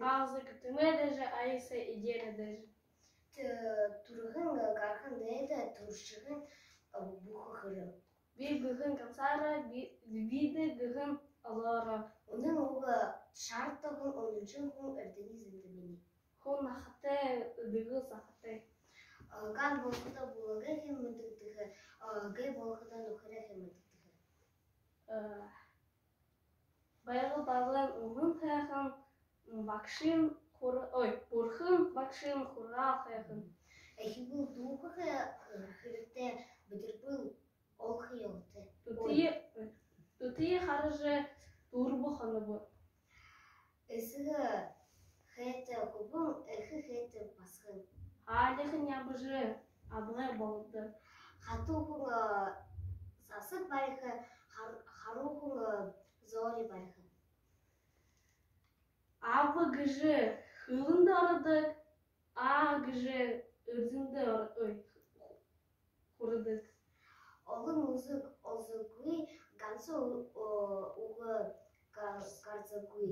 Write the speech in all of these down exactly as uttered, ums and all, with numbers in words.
Ааза гүтэмэй дээжэ, аяса эдеэнэй дээжэ. Тэ-, түргэн гараһан дээдэ түршэһэн, э, бүхэ хэрэг. Би гэһэн гансаараа, би-, бидэ гэһэн олоороо. Үнэн үгэ шаардахагүй, үнэншэн хүн эрдэни зэндэмэни. Хүн нахатай, үдэгэл сахатай. Э, ган болоходоо булагай хэн мэдэгдэхэ, э, гай болоходоо нүхэрэй хэн мэдэгдэхэ. Э, Байгал баглан уһан һайхан, м, багшын хур-, ой, бурхан багшын хургаал һайхан. Эхибэл дууһаха хэрэгтэй, бэдэрбэл олохо ёһотой. Дүтые, дүтые хаража дүүрбэ хонобо. Эсэгэ хээтэй хүбүүн, эхэ хээтэй басаган. Аалихан ябажа, абгай болодог. Хатуухан, э, сасаг бариха, хар-, харуухан, э, зөөри бариха. Аба гэжэ хэлэндэ ородог, аа гэжэ эрдэндэ ор-, ой, хүрэдэг. Олон үзэг олзогүй, ганса ү-, о-, үгэ гар-, гарзагүй.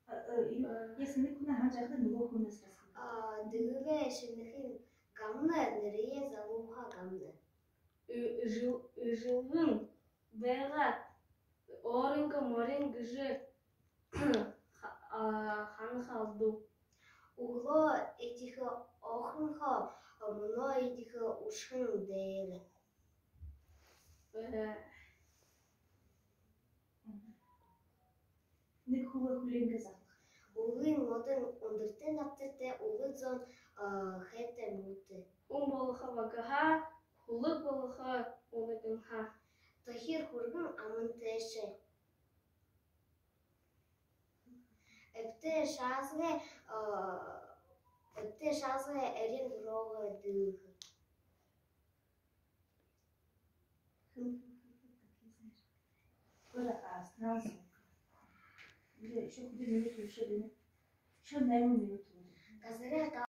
А, э, ю-, э, если нэг хүн һанажа байхада, нүгөө хүнһөө асууха. А, дэгэлээ шэнэхэн гамнай, нэрээ залууһаа гамнай. Э, жэл-, э, жэлгэн байгаад, өөрынгөө морин гэжэ ха-, а, һанаха алдуу. Үглөө эдихэ охинһоо, мүнөө эдихэ үшхөн дээрэ. Э. Нэг хүбүүн хүлеэнгээ захалха. Үлгын модон үндэртэй набтартай, үлэг зон, а, хээтэй муутай. Үн болохо багаһаа, хүлэг болохо үнэгэнһээ. Тохир хүргэн амантайшаа. Эбтэй шаазгай, а, эбтэй шаазгай эрьен рога дылха. Скоро, а, сразу. Или ещё хоть минуту, ещё две. Ещё, наверное, минуту. Газарай